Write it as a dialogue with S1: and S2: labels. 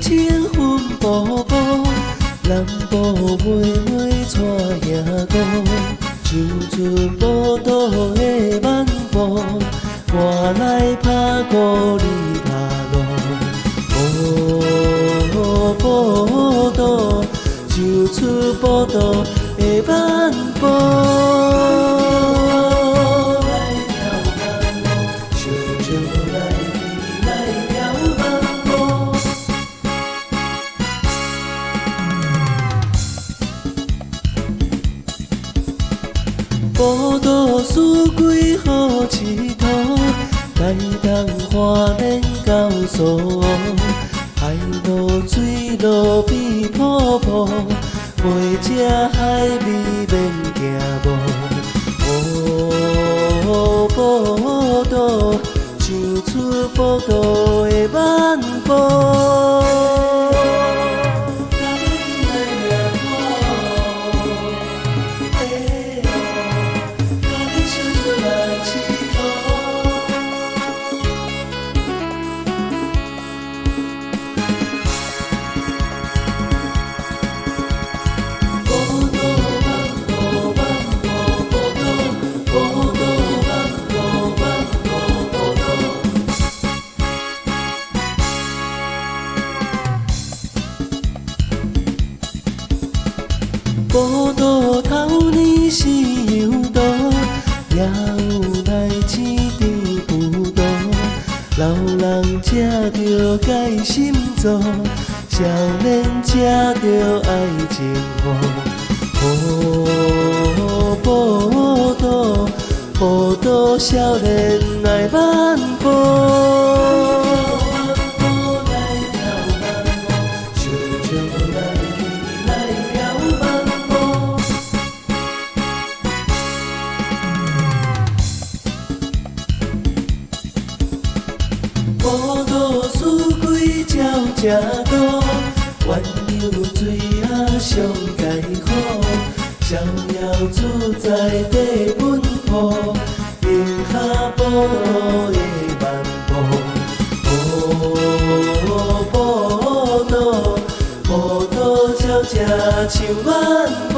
S1: 清粉薄薄，南部妹妹带兄哥，唱出宝岛的漫步，我來拍鼓你拍锣。哦，寶島，唱出寶島的漫步。小笑來來跳漫步。寶島四季好𨑨迌，台東花蓮到蘇澳，海落水路變瀑布，袂食海味免驚無。哦，寶島，唱出寶島的漫步。寶島頭年四羊肚，也有奶糋甜葡萄，老人食著解心燥，少年食著愛情雨。哦，寶島，寶島少年來漫步。寶島四季鳥正多，鸳鸯水仔上佳好，逍遙自在地奔波，寧夏寶島的漫步。哦，寶島，寶島鳥正唱漫步。